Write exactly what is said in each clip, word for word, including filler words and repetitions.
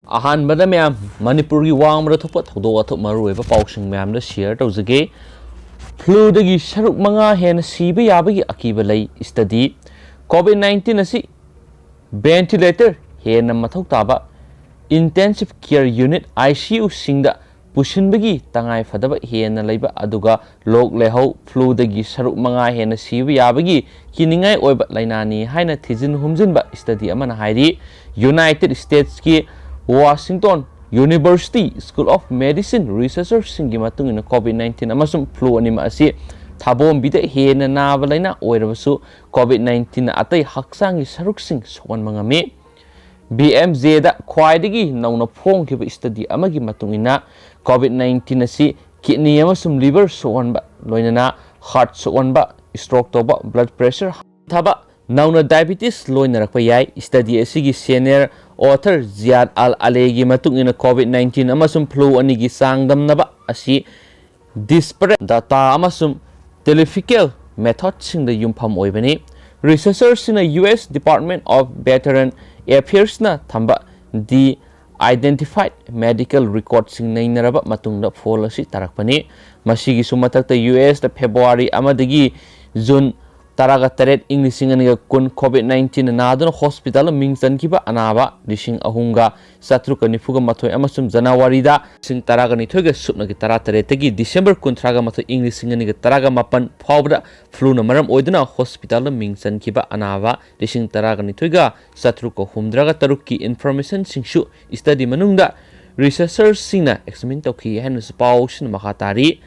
ꯑꯍꯥꯟꯕꯗ ꯃꯌꯥꯝ ꯃꯅꯤꯄꯨꯔꯒꯤ ꯋꯥꯡꯃꯗ ꯊꯣꯛꯄ ꯊꯧꯗꯣꯛ ꯋꯥꯊꯣꯛ ꯃꯔꯨꯑꯣꯏꯕ ꯄꯥꯎꯁꯤꯡ ꯃꯌꯥꯝꯗ share ꯇꯧꯖꯒꯦ꯫ Fluꯗꯒꯤ ꯁꯔꯨꯛ ꯃꯉꯥ ꯍꯦꯟꯅ ꯁꯤꯕ ꯌꯥꯕꯒꯤ ꯑꯀꯤꯕ ꯂꯩ꯫ Study, COVID nineteen ꯑꯁꯤ ventilator ꯍꯦꯟꯅ ꯃꯊꯧ ꯇꯥꯕ intensive care unit, ICUꯁꯤꯡꯗ ꯄꯨꯁꯤꯟꯕꯒꯤ ꯇꯉꯥꯏ ꯐꯗꯕ ꯍꯦꯟꯅ ꯂꯩꯕ, ꯑꯗꯨꯒ ꯂꯣꯛ ꯂꯩꯍꯧ, fluꯗꯒꯤ ꯁꯔꯨꯛ ꯃꯉꯥ ꯍꯦꯟꯅ ꯁꯤꯕ ꯌꯥꯕꯒꯤ ꯀꯤꯅꯤꯡꯉꯥꯏ ꯑꯣꯏꯕ ꯂꯥꯏꯅꯥꯅꯤ ꯍꯥꯏꯅ ꯊꯤꯖꯤꯟ ꯍꯨꯝꯖꯤꯟꯕ study ꯑꯃꯅ ꯍꯥꯏꯔꯤ꯫ United Statesꯀꯤ Washington University School of Medicine researcherꯁꯤꯡꯒꯤ ꯃꯇꯨꯡ ꯏꯟꯅ, COVID nineteen ꯑꯃꯁꯨꯡ flu ꯑꯅꯤꯃꯛ ꯑꯁꯤ ꯊꯥꯕꯣꯝꯕꯤꯗ ꯍꯦꯟꯅ ꯅꯥꯕ ꯂꯥꯏꯅꯥ ꯑꯣꯏꯔꯕꯁꯨ, COVID nineteenꯅ ꯑꯇꯩ ꯍꯛꯆꯥꯡꯒꯤ ꯁꯔꯨꯛꯁꯤꯡ ꯁꯣꯛꯍꯟꯕ ꯉꯝꯃꯤ꯫ BMJꯗ ꯈ꯭ꯋꯥꯏꯗꯒꯤ ꯅꯧꯅ ꯐꯣꯡꯈꯤꯕ study ꯑꯃꯒꯤ ꯃꯇꯨꯡ ꯏꯟꯅ, COVID nineteen ꯑꯁꯤ kidney ꯑꯃꯁꯨꯡ liver ꯁꯣꯛꯍꯟꯕ, ꯂꯣꯏꯅꯅ heart ꯁꯣꯛꯍꯟꯕ, stroke ꯇꯧꯕ, blood pressure ꯍꯟꯊꯕ, ꯅꯧꯅ diabetes ꯂꯣꯏꯅꯔꯛꯄ ꯌꯥꯏ꯫ Study ꯑꯁꯤꯒꯤ senior author Ziad Al-Aleeꯒꯤ ꯃꯇꯨꯡ ꯏꯟꯅ, COVID nineteen ꯑꯃꯁꯨꯡ flu ꯑꯅꯤꯒꯤ ꯆꯥꯡꯗꯝꯅꯕ ꯑꯁꯤ disparate data ꯑꯃꯁꯨꯡ theoretical methodꯁꯤꯡꯗ ꯌꯨꯝꯐꯝ ꯑꯣꯏꯕꯅꯤ꯫ Researcherꯁꯤꯡꯅ US Department of Veteran Affairsꯅ ꯊꯝꯕ de-identified medical recordꯁꯤꯡ ꯅꯩꯅꯔꯕ ꯃꯇꯨꯡꯗ ꯐꯣꯜ ꯑꯁꯤ ꯇꯥꯔꯛꯄꯅꯤ꯫ ꯃꯁꯤꯒꯤꯁꯨ ꯃꯊꯛꯇ, USꯇ February ꯑꯃꯗꯒꯤ June ꯇꯔꯥꯒ ꯇꯔꯦꯠ, ꯏꯪ ꯂꯤꯁꯤꯡ ꯑꯅꯤꯒ ꯀꯨꯟ COVID nineteenꯅ ꯅꯥꯗꯨꯅ hospitalꯗ ꯃꯤꯡ ꯆꯟꯈꯤꯕ ꯑꯅꯥꯕ ꯂꯤꯁꯤꯡ ꯑꯍꯨꯝꯒ ꯆꯥꯇ꯭ꯔꯨꯛꯀ ꯅꯤꯐꯨꯒ ꯃꯥꯊꯣꯏ ꯑꯃꯁꯨꯡ Januaryꯗ ꯂꯤꯁꯤꯡ ꯇꯔꯥꯒ ꯅꯤꯊꯣꯏꯒ ꯁꯨꯞꯅꯒꯤ ꯇꯔꯥ ꯇꯔꯦꯠꯇꯒꯤ December ꯀꯨꯟꯊ꯭ꯔꯥꯒ ꯃꯥꯊꯣꯏ, ꯏꯪ ꯂꯤꯁꯤꯡ ꯑꯅꯤꯒ ꯇꯔꯥꯒ ꯃꯥꯄꯟ ꯐꯥꯎꯕꯗ fluꯅ ꯃꯔꯝ ꯑꯣꯏꯗꯨꯅ hospitalꯗ ꯃꯤꯡ ꯆꯟꯈꯤꯕ ꯑꯅꯥꯕ ꯂꯤꯁꯤꯡ ꯇꯔꯥꯒ ꯅꯤꯊꯣꯏꯒ ꯆꯥꯇ꯭ꯔꯨꯛꯀ ꯍꯨꯝꯗ꯭ꯔꯥꯒ ꯇꯔꯨꯛꯀꯤ informationꯁꯤꯡꯁꯨ study ꯃꯅꯨꯡꯗ researcherꯁꯤꯡꯅ examine ꯇꯧꯈꯤ ꯍꯥꯏꯅꯁꯨ ꯄꯥꯎꯁꯤꯡꯅ ꯃꯈꯥ ꯇꯥꯔꯤ꯫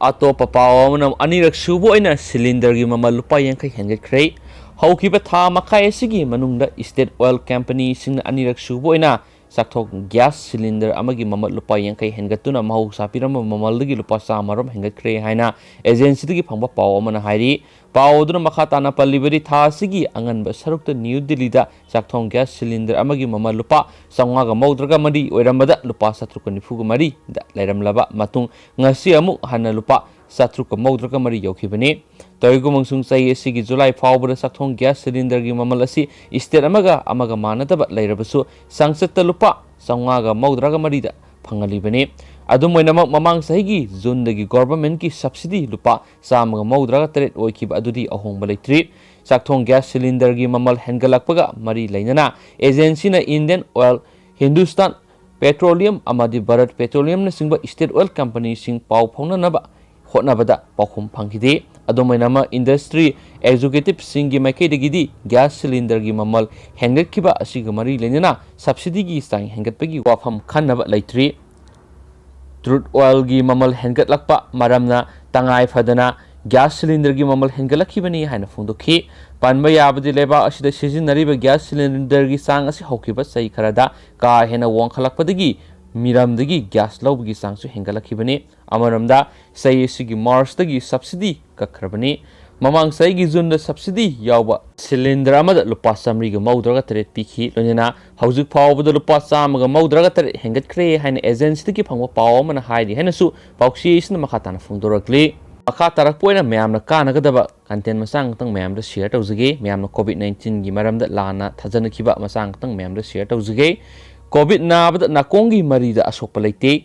ꯑꯇꯣꯞꯄ ꯄꯥꯎ ꯑꯃꯅ, ꯑꯅꯤꯔꯛ ꯁꯨꯕ ꯑꯣꯏꯅ cylinderꯒꯤ ꯃꯃꯜ ꯂꯨꯄꯥ ꯌꯥꯡꯈꯩ ꯍꯦꯟꯒꯠꯈ꯭ꯔꯦ꯫ ꯍꯧꯈꯤꯕ ꯊꯥ ꯃꯈꯥꯏ ꯑꯁꯤꯒꯤ ꯃꯅꯨꯡꯗ state oil companyꯁꯤꯡꯅ ꯑꯅꯤꯔꯛ ꯁꯨꯕ ꯑꯣꯏꯅ ꯆꯥꯛꯊꯣꯛ gas cylinder ꯑꯃꯒꯤ ꯃꯃꯜ ꯂꯨꯄꯥ ꯌꯥꯡꯈꯩ ꯍꯦꯟꯒꯠꯇꯨꯅ ꯃꯍꯧꯁꯥ ꯄꯤꯔꯝꯕ ꯃꯃꯜꯗꯒꯤ ꯂꯨꯄꯥ ꯆꯥꯝꯃꯔꯣꯝ ꯍꯦꯟꯒꯠꯈ꯭ꯔꯦ ꯍꯥꯏꯅ agencyꯗꯒꯤ ꯐꯪꯕ ꯄꯥꯎ ꯑꯃꯅ ꯍꯥꯏꯔꯤ꯫ ꯄꯥꯎ ꯑꯗꯨꯅ ꯃꯈꯥ ꯇꯥꯅ ꯄꯜꯂꯤꯕꯗꯤ, ꯊꯥ ꯑꯁꯤꯒꯤ ꯑꯉꯟꯕ ꯁꯔꯨꯛꯇ ꯅ꯭ꯌꯨ ꯗꯤꯜꯂꯤꯗ ꯆꯥꯛꯊꯣꯡ gas cylinder ꯑꯃꯒꯤ ꯃꯃꯜ ꯂꯨꯄꯥ ꯆꯥꯝꯃꯉꯥꯒ ꯃꯧꯗ꯭ꯔꯥꯒ ꯃꯔꯤ ꯑꯣꯏꯔꯝꯕꯗ ꯂꯨꯄꯥ ꯆꯥꯇ꯭ꯔꯨꯛꯀ ꯅꯤꯐꯨꯒ ꯃꯔꯤꯗ ꯂꯩꯔꯝꯂꯕ ꯃꯇꯨꯡ, ꯉꯁꯤ ꯑꯃꯨꯛ ꯍꯟꯅ ꯂꯨꯄꯥ ꯆꯥꯇ꯭ꯔꯨꯛꯀ ꯃꯧꯗ꯭ꯔꯥꯒ ꯃꯔꯤ ꯌꯧꯈꯤꯕꯅꯤ꯫ ꯇꯧꯏꯒꯨꯝꯕꯁꯨꯡ, ꯆꯍꯤ ꯑꯁꯤꯒꯤ July ꯐꯥꯎꯕꯗ ꯆꯥꯛꯊꯣꯡ gas cylinderꯒꯤ ꯃꯃꯜ ꯑꯁꯤ state ꯑꯃꯒ ꯑꯃꯒ ꯃꯥꯟꯅꯗꯕ ꯂꯩꯔꯕꯁꯨ, ꯆꯥꯡꯆꯠꯇ ꯂꯨꯄꯥ ꯆꯥꯝꯃꯉꯥꯒ ꯃꯧꯗ꯭ꯔꯥꯒ ꯃꯔꯤꯗ ꯐꯪꯍꯜꯂꯤꯕꯅꯤ꯫ ꯑꯗꯨꯝ ꯑꯣꯏꯅꯃꯛ, ꯃꯃꯥꯡ ꯆꯍꯤꯒꯤ ꯖꯨꯟꯗꯒꯤ ꯒꯣꯚꯔꯟꯃꯦꯟꯠꯀꯤ ꯁꯕꯁꯤꯗꯤ ꯂꯨꯄꯥ ꯆꯥꯝꯃꯒ ꯃꯧꯗ꯭ꯔꯥꯒ ꯇꯔꯦꯠ ꯑꯣꯏꯈꯤꯕ ꯑꯗꯨꯗꯤ ꯑꯍꯣꯡꯕ ꯂꯩꯇ꯭ꯔꯤ꯫ ꯆꯥꯛꯊꯣꯡ ꯒ꯭ꯌꯥꯁ ꯁꯤꯂꯤꯟꯗꯔꯒꯤ ꯃꯃꯜ ꯍꯦꯟꯒꯠꯂꯛꯄꯒ ꯃꯔꯤ ꯂꯩꯅꯅ ꯑꯦꯖꯦꯟꯁꯤꯅ ꯏꯟꯗꯤꯌꯟ ꯑꯣꯏꯜ, ꯍꯤꯟꯗꯨꯁꯇꯥꯟ ꯄꯦꯇ꯭ꯔꯣꯂꯤꯌꯝ ꯑꯃꯗꯤ ꯚꯥꯔꯠ ꯄꯦꯇ꯭ꯔꯣꯂꯤꯌꯝꯅꯆꯤꯡꯕ ꯁ꯭ꯇꯦꯠ ꯑꯣꯏꯜ ꯀꯝꯄꯅꯤꯁꯤꯡ ꯄꯥꯎ ꯐꯥꯎꯅꯅꯕ ꯍꯣꯠꯅꯕꯗ ꯄꯥꯎꯈꯨꯝ ꯐꯪꯈꯤꯗꯦ꯫ ꯑꯗꯨꯝ ꯑꯣꯏꯅꯃꯛ, ꯏꯟꯗꯁꯇ꯭ꯔꯤ ꯑꯦꯛꯖꯤꯀ꯭ꯌꯨꯇꯤꯕꯁꯤꯡꯒꯤ ꯃꯥꯏꯀꯩꯗꯒꯤꯗꯤ ꯒ꯭ꯌꯥꯁ ꯁꯤꯂꯤꯟꯗꯔꯒꯤ ꯃꯃꯜ ꯍꯦꯟꯒꯠꯈꯤꯕ ꯑꯁꯤꯒ ꯃꯔꯤ ꯂꯩꯅꯅ ꯁꯕꯁꯤꯗꯤꯒꯤ ꯆꯥꯡ ꯍꯦꯟꯒꯠꯄꯒꯤ ꯋꯥꯐꯝ ꯈꯟꯅꯕ ꯂꯩꯇ꯭ꯔꯤ꯫ ꯀ꯭ꯔꯨꯗ ꯑꯣꯏꯜꯒꯤ ꯃꯃꯜ ꯍꯦꯟꯒꯠꯂꯛꯄ ꯃꯔꯝꯅ ꯇꯉꯥꯏ ꯐꯗꯅ ꯒ꯭ꯌꯥꯁ ꯁꯤꯂꯤꯟꯗꯔꯒꯤ ꯃꯃꯜ ꯍꯦꯟꯒꯠꯂꯛꯈꯤꯕꯅꯤ ꯍꯥꯏꯅ ꯐꯣꯡꯗꯣꯛꯈꯤ꯫ ꯄꯟꯕ ꯌꯥꯕꯗꯤ, ꯂꯩꯕꯥꯛ ꯑꯁꯤꯗ ꯁꯤꯖꯤꯟꯅꯔꯤꯕ ꯒ꯭ꯌꯥꯁ ꯁꯤꯂꯤꯟꯗꯔꯒꯤ ꯆꯥꯡ ꯑꯁꯤ ꯍꯧꯈꯤꯕ ꯆꯍꯤ ꯈꯔꯗ ꯀꯥ ꯍꯦꯟꯅ ꯋꯥꯡꯈꯠꯂꯛꯄꯗꯒꯤ ꯃꯤꯔꯝꯗꯒꯤ ꯒ꯭ꯌꯥꯁ ꯂꯧꯕꯒꯤ ꯆꯥꯡꯁꯨ ꯍꯦꯟꯒꯠꯂꯛꯈꯤꯕꯅꯤ꯫ ꯑꯃꯔꯣꯝꯗ, ꯆꯍꯤ ꯑꯁꯤꯒꯤ ꯃꯥꯔꯆꯇꯒꯤ ꯁꯕꯁꯤꯗꯤ ꯀꯛꯈ꯭ꯔꯕꯅꯤ꯫ ꯃꯃꯥꯡ ꯆꯍꯤꯒꯤ ꯖꯨꯟꯗ ꯁꯕꯁꯤꯗꯤ ꯌꯥꯎꯕ ꯁꯤꯂꯤꯟꯗꯔ ꯑꯃꯗ ꯂꯨꯄꯥ ꯆꯥꯃꯔꯤꯒ ꯃꯧꯗ꯭ꯔꯥꯒ ꯇꯔꯦꯠ ꯄꯤꯈꯤ꯫ ꯂꯣꯏꯅꯅ ꯍꯧꯖꯤꯛ ꯐꯥꯎꯕꯗ ꯂꯨꯄꯥ ꯆꯥꯝꯃꯒ ꯃꯧꯗ꯭ꯔꯥꯒ ꯇꯔꯦꯠ ꯍꯦꯟꯒꯠꯈ꯭ꯔꯦ ꯍꯥꯏꯅ ꯑꯦꯖꯦꯟꯁꯤꯗꯒꯤ ꯐꯪꯕ ꯄꯥꯎ ꯑꯃꯅ ꯍꯥꯏꯔꯤ ꯍꯥꯏꯅꯁꯨ ꯄꯥꯎꯆꯦ ꯑꯁꯤꯅ ꯃꯈꯥ ꯇꯥꯅ ꯐꯣꯡꯗꯣꯔꯛꯂꯤ꯫ ꯃꯈꯥ ꯇꯥꯔꯛꯄ ꯑꯣꯏꯅ ꯃꯌꯥꯝꯅ ꯀꯥꯟꯅꯒꯗꯕ ꯀꯟꯇꯦꯟ ꯃꯆꯥ ꯉꯥꯛꯇꯪ ꯃꯌꯥꯝꯗ ꯁꯤꯌꯔ ꯇꯧꯖꯒꯦ꯫ ꯃꯌꯥꯝꯅ ꯀꯣꯚꯤꯗ ꯅꯥꯏꯟꯇꯤꯟꯒꯤ ꯃꯔꯝꯗ ꯂꯥꯟꯅ ꯊꯥꯖꯅꯈꯤꯕ ꯃꯆꯥ ꯉꯥꯛꯇꯪ ꯃꯌꯥꯝꯗ ꯁꯤꯌꯔ ꯇꯧꯖꯒꯦ꯫ ꯀꯣꯚꯤꯗ ꯅꯥꯕꯗ ꯅꯥꯀꯣꯡꯒꯤ ꯃꯔꯤꯗ ꯑꯁꯣꯛꯄ ꯂꯩꯇꯦ꯫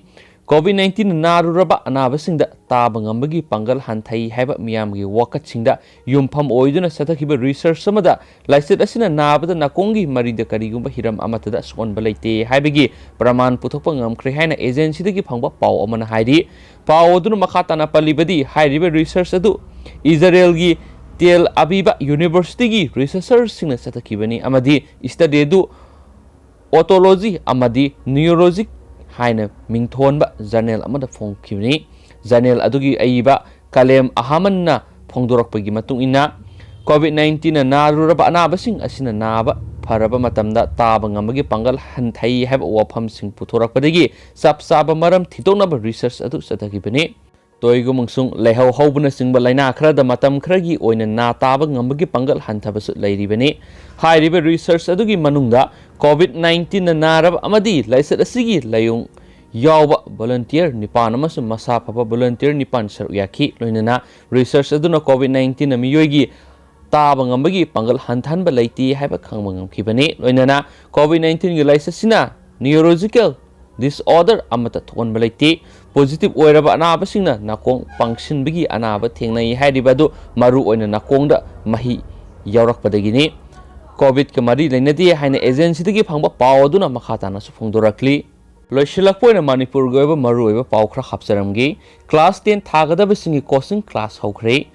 ꯀꯣꯚꯤꯗ ꯅꯥꯏꯟꯇꯤꯟꯅ ꯅꯥꯔꯨꯔꯕ ꯑꯅꯥꯕꯁꯤꯡꯗ ꯇꯥꯕ ꯉꯝꯕꯒꯤ ꯄꯥꯡꯒꯜ ꯍꯟꯊꯩ ꯍꯥꯏꯕ ꯃꯤꯌꯥꯝꯒꯤ ꯋꯥꯀꯠꯁꯤꯡꯗ ꯌꯨꯝꯐꯝ ꯑꯣꯏꯗꯨꯅ ꯆꯠꯊꯈꯤꯕ ꯔꯤꯁꯔꯆ ꯑꯃꯗ ꯂꯥꯏꯆꯠ ꯑꯁꯤꯅ ꯅꯥꯕꯗ ꯅꯥꯀꯣꯡꯒꯤ ꯃꯔꯤꯗ ꯀꯔꯤꯒꯨꯝꯕ ꯍꯤꯔꯝ ꯑꯃꯠꯇꯗ ꯑꯁꯣꯛꯍꯟꯕ ꯂꯩꯇꯦ ꯍꯥꯏꯕꯒꯤ ꯄ꯭ꯔꯃꯥꯟ ꯄꯨꯊꯣꯛꯄ ꯉꯝꯈ꯭ꯔꯦ ꯍꯥꯏꯅ ꯑꯦꯖꯦꯟꯁꯤꯗꯒꯤ ꯐꯪꯕ ꯄꯥꯎ ꯑꯃꯅ ꯍꯥꯏꯔꯤ꯫ ꯄꯥꯎ ꯑꯗꯨꯅ ꯃꯈꯥ ꯇꯥꯅ ꯄꯜꯂꯤꯕꯗꯤ, ꯍꯥꯏꯔꯤꯕ ꯔꯤꯁꯔꯆ ꯑꯗꯨ ꯏꯖꯔꯦꯜꯒꯤ ꯇꯦꯜ ꯑꯕꯤꯕ ꯌꯨꯅꯤꯚꯔꯁꯤꯇꯤꯒꯤ ꯔꯤꯁꯔꯆꯔꯁꯤꯡꯅ ꯆꯠꯊꯈꯤꯕꯅꯤ ꯑꯃꯗꯤ ꯁ꯭ꯇꯗꯤ ꯑꯗꯨ ꯑꯣꯇꯣꯂꯣꯖꯤ ꯑꯃꯗꯤ ꯅ꯭ꯌꯨꯔꯣꯂꯣꯖꯤꯛ ꯍꯥꯏꯅ ꯃꯤꯡꯊꯣꯟꯕ ꯖꯔꯅꯦꯜ ꯑꯃꯗ ꯐꯣꯡꯈꯤꯕꯅꯤ꯫ ꯖꯔꯅꯦꯜ ꯑꯗꯨꯒꯤ ꯑꯏꯕ ꯀꯂꯦꯝ ꯑꯍꯃꯟꯅ ꯐꯣꯡꯗꯣꯔꯛꯄꯒꯤ ꯃꯇꯨꯡ ꯏꯟꯅ, ꯀꯣꯚꯤꯗ ꯅꯥꯏꯟꯇꯤꯟꯅ ꯅꯥꯔꯨꯔꯕ ꯑꯅꯥꯕꯁꯤꯡ ꯑꯁꯤꯅ ꯅꯥꯕ ꯐꯔꯕ ꯃꯇꯝꯗ ꯇꯥꯕ ꯉꯝꯕꯒꯤ ꯄꯥꯡꯒꯜ ꯍꯟꯊꯩ ꯍꯥꯏꯕ ꯋꯥꯐꯝꯁꯤꯡ ꯄꯨꯊꯣꯔꯛꯄꯗꯒꯤ ꯆꯞ ꯆꯥꯕ ꯃꯔꯝ ꯊꯤꯗꯣꯛꯅꯕ ꯔꯤꯁꯔꯆ ꯑꯗꯨ ꯆꯠꯊꯈꯤꯕꯅꯤ꯫ ꯇꯣꯏꯒꯨ ꯑꯃꯁꯨꯡ ꯂꯩꯍꯧ ꯍꯧꯕꯅꯆꯤꯡꯕ ꯂꯥꯏꯅꯥ ꯈꯔꯗ ꯃꯇꯝ ꯈꯔꯒꯤ ꯑꯣꯏꯅ ꯅꯥ ꯇꯥꯕ ꯉꯝꯕꯒꯤ ꯄꯥꯡꯒꯜ ꯍꯟꯊꯕꯁꯨ ꯂꯩꯔꯤꯕꯅꯤ꯫ ꯍꯥꯏꯔꯤꯕ ꯔꯤꯁꯔꯆ ꯑꯗꯨꯒꯤ ꯃꯅꯨꯡꯗ ꯀꯣꯚꯤꯗ ꯅꯥꯏꯟꯇꯤꯟꯅ ꯅꯥꯔꯕ ꯑꯃꯗꯤ ꯂꯥꯏꯆꯠ ꯑꯁꯤꯒꯤ ꯂꯥꯏꯑꯣꯡ ꯌꯥꯎꯕ ꯚꯣꯂꯨꯟꯇꯤꯌꯔ ꯅꯤꯄꯥꯟ ꯑꯃꯁꯨꯡ ꯃꯁꯥ ꯐꯕ ꯚꯣꯂꯨꯟꯇꯤꯌꯔ ꯅꯤꯄꯥꯟ ꯁꯔꯨꯛ ꯌꯥꯈꯤ꯫ ꯂꯣꯏꯅꯅ ꯔꯤꯁꯔꯆ ꯑꯗꯨꯅ ꯀꯣꯚꯤꯗ ꯅꯥꯏꯟꯇꯤꯟꯅ ꯃꯤꯑꯣꯏꯒꯤ ꯇꯥꯕ ꯉꯝꯕꯒꯤ ꯄꯥꯡꯒꯜ ꯍꯟꯊꯍꯟꯕ ꯂꯩꯇꯦ ꯍꯥꯏꯕ ꯈꯪꯕ ꯉꯝꯈꯤꯕꯅꯤ꯫ ꯂꯣꯏꯅꯅ ꯀꯣꯚꯤꯗ ꯅꯥꯏꯟꯇꯤꯟꯒꯤ ꯂꯥꯏꯆꯠ ꯑꯁꯤꯅ Neurological disorder ꯑꯃꯠꯇ ꯊꯣꯛꯍꯟꯕ ꯂꯩꯇꯦ꯫ Positive ꯑꯣꯏꯔꯕ ꯑꯅꯥꯕꯁꯤꯡꯅ ꯅꯥꯀꯣꯡ ꯄꯪꯁꯤꯟꯕꯒꯤ ꯑꯅꯥꯕ ꯊꯦꯡꯅꯩ ꯍꯥꯏꯔꯤꯕ ꯑꯗꯨ ꯃꯔꯨ ꯑꯣꯏꯅ ꯅꯥꯀꯣꯡꯗ ꯃꯍꯤ ꯌꯥꯎꯔꯛꯄꯗꯒꯤꯅꯤ꯫ ꯀꯣꯚꯤꯗꯀ ꯃꯔꯤ ꯂꯩꯅꯗꯦ ꯍꯥꯏꯅ agencyꯗꯒꯤ ꯐꯪꯕ ꯄꯥꯎ ꯑꯗꯨꯅ ꯃꯈꯥ ꯇꯥꯅꯁꯨ ꯐꯣꯡꯗꯣꯔꯛꯂꯤ꯫ ꯂꯣꯏꯁꯤꯜꯂꯛꯄ ꯑꯣꯏꯅ ꯃꯅꯤꯄꯨꯔꯒꯤ ꯑꯣꯏꯕ ꯃꯔꯨꯑꯣꯏꯕ ꯄꯥꯎ ꯈꯔ ꯍꯥꯞꯆꯔꯝꯒꯦ꯫ Class ten ꯊꯥꯒꯗꯕꯁꯤꯡꯒꯤ coaching class ꯍꯧꯈ꯭ꯔꯦ꯫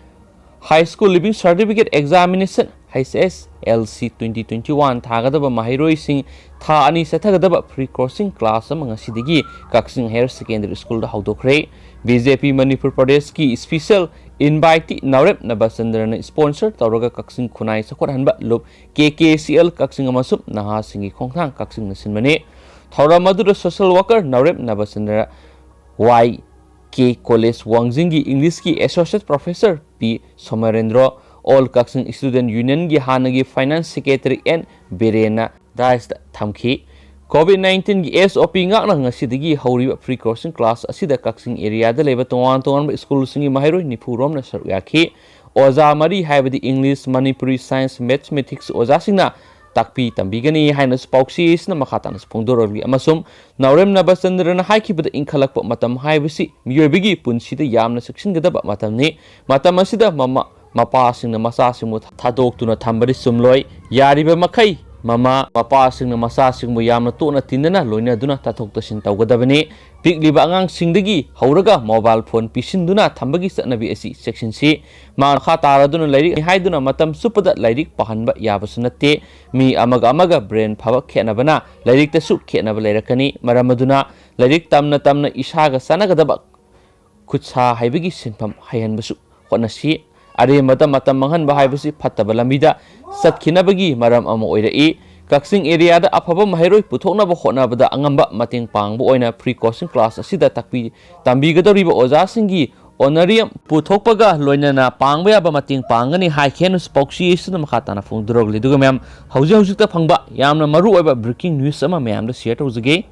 High School Leaving Certificate Examination, H S L C twenty twenty-one ꯊꯥꯒꯗꯕ ꯃꯍꯩꯔꯣꯏꯁꯤꯡ ꯊꯥ ꯑꯅꯤ ꯆꯠꯊꯒꯗꯕ free coaching class ꯑꯃ ꯉꯁꯤꯗꯒꯤ ꯀꯛꯆꯤꯡ Higher Secondary Schoolꯗ ꯍꯧꯗꯣꯛꯈ꯭ꯔꯦ꯫ B J P Manipur ꯄ꯭ꯔꯗꯦꯁꯀꯤ special invitee ꯅꯥꯎꯔꯦꯝ ꯅꯕꯆꯟꯗ꯭ꯔꯅ sponsor ꯇꯧꯔꯒ ꯀꯛꯆꯤꯡ ꯈꯨꯟꯅꯥꯏ ꯆꯥꯎꯈꯠꯍꯟꯕ ꯂꯨꯞ K K C L ꯀꯛꯆꯤꯡ ꯑꯃꯁꯨꯡ ꯅꯍꯥꯁꯤꯡꯒꯤ ꯈꯣꯡꯊꯥꯡ ꯀꯛꯆꯤꯡꯅ ꯁꯤꯟꯕꯅꯤ꯫ ꯊꯧꯔꯝ ꯑꯗꯨꯗ social worker ꯅꯥꯎꯔꯦꯝ ꯅꯕꯆꯟꯗ꯭ꯔ, Y K College ꯋꯥꯡꯖꯤꯡꯒꯤ Englishꯀꯤ Associate Professor P ꯁꯣꯃꯔꯦꯟꯗ꯭ꯔꯣ, All Kakching Student Unionꯒꯤ ꯍꯥꯟꯅꯒꯤ Finance Secretary N ꯕꯤꯔꯦꯟꯅ dais ꯊꯝꯈꯤ꯫ COVID nineteenꯒꯤ S O P ꯉꯥꯛꯅ ꯉꯁꯤꯗꯒꯤ ꯍꯧꯔꯤꯕ free coaching class ꯑꯁꯤꯗ ꯀꯛꯆꯤꯡ areaꯗ ꯂꯩꯕ ꯇꯣꯉꯥꯟ ꯇꯣꯉꯥꯟꯕ schoolꯁꯤꯡꯒꯤ ꯃꯍꯩꯔꯣꯏ ꯅꯤꯐꯨ ꯔꯣꯝꯅ ꯁꯔꯨꯛ ꯌꯥꯈꯤ꯫ ꯑꯣꯖꯥ ꯃꯔꯤ ꯍꯥꯏꯕꯗꯤ English, Manipuri Science, Mathematics ꯑꯣꯖꯥꯁꯤꯡꯅ ꯇꯥꯛꯄꯤ ꯇꯝꯕꯤꯒꯅꯤ ꯍꯥꯏꯅꯁꯨ ꯄꯥꯎꯆꯦ ꯑꯁꯤꯅ ꯃꯈꯥ ꯇꯥꯅꯁꯨ ꯐꯣꯡꯗꯣꯔꯛꯂꯤ꯫ ꯑꯃꯁꯨꯡ ꯅꯥꯎꯔꯦꯝ ꯅꯕꯆꯟꯗ꯭ꯔꯅ ꯍꯥꯏꯈꯤꯕꯗ ꯏꯟꯈꯠꯂꯛꯄ ꯃꯇꯝ ꯍꯥꯏꯕꯁꯤ ꯃꯤꯑꯣꯏꯕꯒꯤ ꯄꯨꯟꯁꯤꯗ ꯌꯥꯝꯅ ꯆꯦꯛꯁꯤꯟꯒꯗꯕ ꯃꯇꯝꯅꯤ꯫ ꯃꯇꯝ ꯑꯁꯤꯗ ꯃꯃꯥ ꯃꯄꯥꯁꯤꯡꯅ ꯃꯆꯥꯁꯤꯡꯕꯨ ꯊꯥꯗꯣꯛꯇꯨꯅ ꯊꯝꯕꯗꯤ ꯆꯨꯝꯂꯣꯏ꯫ ꯌꯥꯔꯤꯕ ꯃꯈꯩ ꯃꯃꯥ ꯃꯄꯥꯁꯤꯡꯅ ꯃꯆꯥꯁꯤꯡꯕꯨ ꯌꯥꯝꯅ ꯇꯣꯠꯅ ꯇꯤꯟꯅꯅ ꯂꯣꯏꯅꯗꯨꯅ ꯇꯥꯊꯣꯛ ꯇꯥꯁꯤꯟ ꯇꯧꯒꯗꯕꯅꯤ꯫ ꯄꯤꯛꯂꯤꯕ ꯑꯉꯥꯡꯁꯤꯡꯗꯒꯤ ꯍꯧꯔꯒ mobile phone ꯄꯤꯁꯤꯟꯗꯨꯅ ꯊꯝꯕꯒꯤ ꯆꯠꯅꯕꯤ ꯑꯁꯤ ꯆꯦꯛꯁꯤꯟꯁꯤ꯫ ꯃꯈꯥ ꯇꯥꯔꯗꯨꯅ ꯂꯥꯏꯔꯤꯛ ꯍꯥꯏꯗꯨꯅ ꯃꯇꯝ ꯆꯨꯞꯄꯗ ꯂꯥꯏꯔꯤꯛ ꯄꯥꯍꯟꯕ ꯌꯥꯕꯁꯨ ꯅꯠꯇꯦ꯫ ꯃꯤ ꯑꯃꯒ ꯑꯃꯒ brain ꯐꯕ ꯈꯦꯠꯅꯕꯅ ꯂꯥꯏꯔꯤꯛꯇꯁꯨ ꯈꯦꯠꯅꯕ ꯂꯩꯔꯛꯀꯅꯤ꯫ ꯃꯔꯝ ꯑꯗꯨꯅ ꯂꯥꯏꯔꯤꯛ ꯇꯝꯅ ꯇꯝꯅ ꯏꯁꯥꯒ ꯆꯥꯟꯅꯒꯗꯕ ꯈꯨꯠꯁꯥ ꯍꯩꯕꯒꯤ ꯁꯤꯟꯐꯝ ꯍꯩꯍꯟꯕꯁꯨ ꯍꯣꯠꯅꯁꯤ꯫ ꯑꯔꯦꯝꯕꯗ ꯃꯇꯝ ꯃꯥꯡꯍꯟꯕ ꯍꯥꯏꯕꯁꯤ ꯐꯠꯇꯕ ꯂꯝꯕꯤꯗ ꯆꯠꯈꯤꯅꯕꯒꯤ ꯃꯔꯝ ꯑꯃ ꯑꯣꯏꯔꯛꯏ꯫ ꯀꯛꯆꯤꯡ areaꯗ ꯑꯐꯕ ꯃꯍꯩꯔꯣꯏ ꯄꯨꯊꯣꯛꯅꯕ ꯍꯣꯠꯅꯕꯗ ꯑꯉꯝꯕ ꯃꯇꯦꯡ ꯄꯥꯡꯕ ꯑꯣꯏꯅ free coaching class ꯑꯁꯤꯗ ꯇꯥꯛꯄꯤ ꯇꯝꯕꯤꯒꯗꯧꯔꯤꯕ ꯑꯣꯖꯥꯁꯤꯡꯒꯤ honorarium ꯄꯨꯊꯣꯛꯄꯒ ꯂꯣꯏꯅꯅ ꯄꯥꯡꯕ ꯌꯥꯕ ꯃꯇꯦꯡ ꯄꯥꯡꯒꯅꯤ ꯍꯥꯏꯈꯤ ꯍꯥꯏꯅꯁꯨ ꯄꯥꯎꯆꯦ ꯑꯁꯤꯅ ꯃꯈꯥ ꯇꯥꯅ ꯐꯣꯡꯗꯣꯔꯛꯂꯤ꯫ ꯑꯗꯨꯒ ꯃꯌꯥꯝ, ꯍꯧꯖꯤꯛ ꯍꯧꯖꯤꯛꯇ ꯐꯪꯕ ꯌꯥꯝꯅ ꯃꯔꯨ ꯑꯣꯏꯕ breaking news ꯑꯃ ꯃꯌꯥꯝꯗ share ꯇꯧꯖꯒꯦ꯫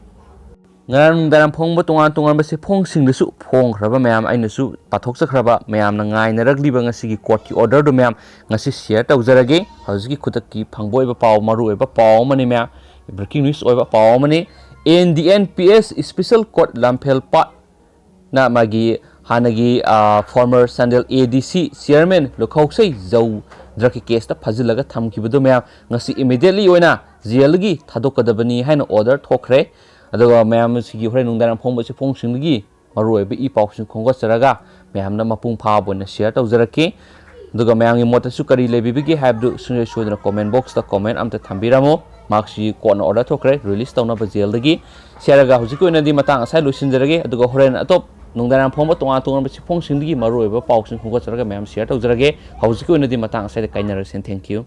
ꯉꯔꯥꯡ ꯅꯨꯡꯗꯥꯡ ꯐꯣꯡꯕ ꯇꯣꯉꯥꯟ ꯇꯣꯉꯥꯟꯕ ꯆꯦꯐꯣꯡꯁꯤꯡꯗꯁꯨ ꯐꯣꯡꯈ꯭ꯔꯕ ꯃꯌꯥꯝ, ꯑꯩꯅꯁꯨ ꯄꯥꯊꯣꯛꯆꯈ꯭ꯔꯕ ꯃꯌꯥꯝꯅ ꯉꯥꯏꯅꯔꯛꯂꯤꯕ ꯉꯁꯤꯒꯤ courtꯀꯤ orderꯗꯨ ꯃꯌꯥꯝ ꯉꯁꯤ share ꯇꯧꯖꯔꯒꯦ꯫ ꯍꯧꯖꯤꯛꯀꯤ ꯈꯨꯗꯛꯀꯤ ꯐꯪꯕ ꯑꯣꯏꯕ ꯄꯥꯎ, ꯃꯔꯨ ꯑꯣꯏꯕ ꯄꯥꯎ ꯑꯃꯅꯤ ꯃꯌꯥꯝ, breaking news ꯑꯣꯏꯕ ꯄꯥꯎ ꯑꯃꯅꯤ꯫ N D N P S Special Court ꯂꯝꯐꯦꯜ ꯄꯥꯠꯅ ꯃꯥꯒꯤ ꯍꯥꯟꯅꯒꯤ former Chandel A D C chairman ꯂꯨꯈꯧꯁꯩ ꯖꯧ drug ꯀꯤ case ꯇ ꯐꯥꯖꯤꯜꯂꯒ ꯊꯝꯈꯤꯕꯗꯨ ꯃꯌꯥꯝ ꯉꯁꯤ immediately ꯑꯣꯏꯅ jail ꯗꯒꯤ ꯊꯥꯗꯣꯛꯀꯗꯕꯅꯤ ꯍꯥꯏꯅ order ꯊꯣꯛꯈ꯭ꯔꯦ꯫ ꯑꯗꯨꯒ ꯃꯌꯥꯝ ꯑꯁꯤꯒꯤ ꯍꯣꯔꯦꯟ ꯅꯨꯡꯗꯥꯡ ꯐꯣꯡꯕ ꯆꯦꯐꯣꯡꯁꯤꯡꯗꯒꯤ ꯃꯔꯨꯑꯣꯏꯕ ꯏ ꯄꯥꯎꯁꯤꯡ ꯈꯣꯝꯒꯠꯆꯔꯒ ꯃꯌꯥꯝꯅ ꯃꯄꯨꯡ ꯐꯥꯕ ꯑꯣꯏꯅ share ꯇꯧꯖꯔꯛꯀꯦ꯫ ꯑꯗꯨꯒ ꯃꯌꯥꯝꯒꯤ ꯃꯣꯠꯇꯁꯨ ꯀꯔꯤ ꯂꯩꯕꯤꯕꯒꯦ ꯍꯥꯏꯕꯗꯨ ꯁꯨꯡꯁꯣꯏ ꯁꯣꯏꯗꯅ comment box ꯇ comment ꯑꯝꯇ ꯊꯝꯕꯤꯔꯝꯃꯨ꯫ ꯃꯍꯥꯛꯁꯤ ꯀꯣꯔꯠꯅ order ꯊꯣꯛꯈ꯭ꯔꯦ release ꯇꯧꯅꯕ jail ꯗꯒꯤ꯫ ꯁꯤ ꯍꯥꯏꯔꯒ ꯍꯧꯖꯤꯛꯀꯤ ꯑꯣꯏꯅꯗꯤ ꯃꯇꯥꯡ ꯑꯁꯥꯏ ꯂꯣꯏꯁꯤꯟꯖꯔꯒꯦ, ꯑꯗꯨꯒ ꯍꯣꯔꯦꯟ ꯑꯇꯣꯞ ꯅꯨꯡꯗꯥꯡ ꯐꯣꯡꯕ ꯇꯣꯉꯥꯟ ꯇꯣꯉꯥꯟꯕ ꯆꯦꯐꯣꯡꯁꯤꯡꯗꯒꯤ ꯃꯔꯨꯑꯣꯏꯕ ꯄꯥꯎꯁꯤꯡ ꯈꯣꯝꯒꯠꯆꯔꯒ ꯃꯌꯥꯝ share ꯇꯧꯖꯔꯒꯦ꯫ ꯍꯧꯖꯤꯛꯀꯤ ꯑꯣꯏꯅꯗꯤ ꯃꯇꯥꯡ ꯑꯁꯥꯏꯗ ꯀꯥꯏꯅꯔꯁꯤ꯫ Thank you꯫